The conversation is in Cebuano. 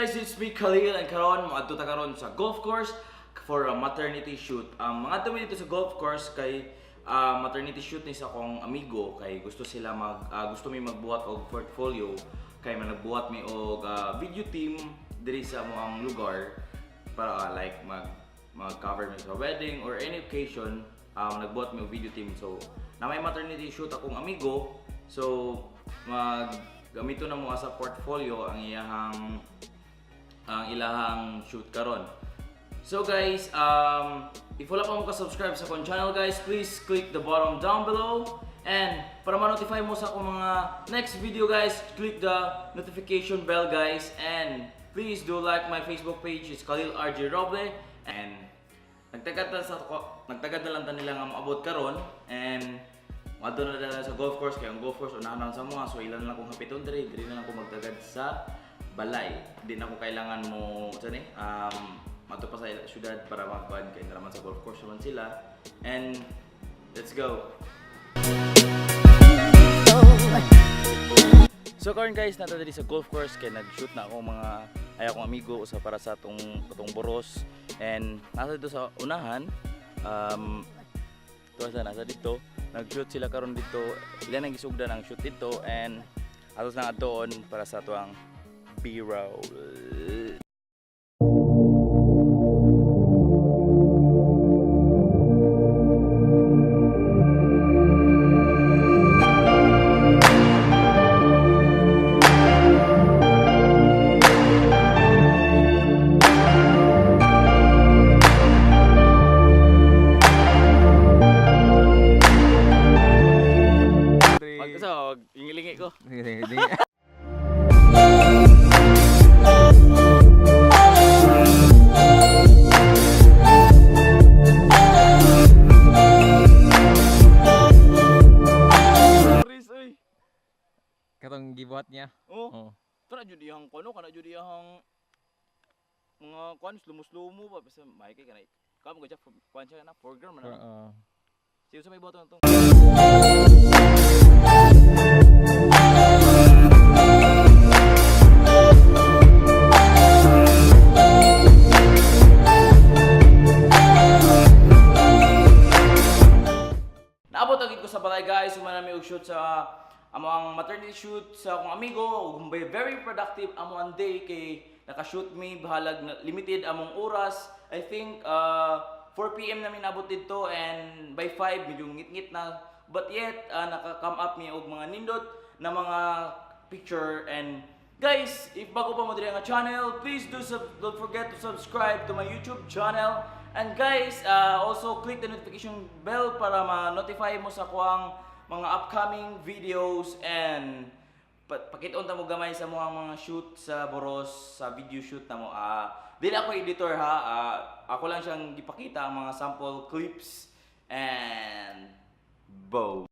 Guys, it's me, Khalil, and karon moadto ta karon sa golf course for a maternity shoot. Ang mga mi dito sa golf course kay maternity shoot ni sa akong amigo kay gusto sila mag gusto mi magbuhat og portfolio kay man nagbuhat mi og video team diri sa among lugar para like mag-cover mi sa wedding or any occasion, nagbuhat mi og video team. So na may maternity shoot akong amigo, so mag gamito na mo sa portfolio ang ilahang shoot karon. So guys, if wala pa mo ka-subscribe sa akong channel guys, please click the bottom down below. And para ma-notify mo sa akong mga next video guys, click the notification bell guys. And please do like my Facebook page, it's Khalil RJ Roble. And nagtagad na lang ta nila nga moabot karon and moadto na nila sa golf course kay ang golf course unahan lang sa mga, so ilan lang kong hapiton diri diri na lang ko magtagad sa balay. Di na ko kailangan mo sa ni maadto pa sa syudad para magkuan kay naraman sa golf course naman sila. And let's go. So karon guys, nata diri sa golf course kay nag-shoot na ako mga ay akong amigo usa para sa atong atong boros and nasa dito sa unahan, tuwa sa nasa dito nag-shoot sila karon dito, ilan ang gisugdan ang shoot dito and atos na atoon para sa atuang B-roll. Mag sa ingilingi ko. Sige, sige, sige. Chris, oy. Katong gibuhat niya. Oh. Oh. Kana jud iyang kuno, kana jud iyang mga kuan slumo-slumo pa basta may kay kana. Kamo ko siya kuan siya na foreground man For, na. Siyo sa may buhaton to. Naabot agad ko sa balay guys, human nami og shoot sa amo ang maternity shoot sa akong amigo ug very productive amo ang day kay naka-shoot mi bahalag na limited among oras. I think 4 PM namin nabot didto and by 5 medyo ngit-ngit na, but yet naka-come up mi og mga nindot na mga picture. And guys, if bago pa mo diri nga channel, please do don't forget to subscribe to my YouTube channel. And guys, also click the notification bell para ma-notify mo sa kuang mga upcoming videos and pakit-on ta mo gamay sa mga shoot sa Boros, sa video shoot na mo. Dili ako editor ha, ako lang siyang gipakita ang mga sample clips and bow.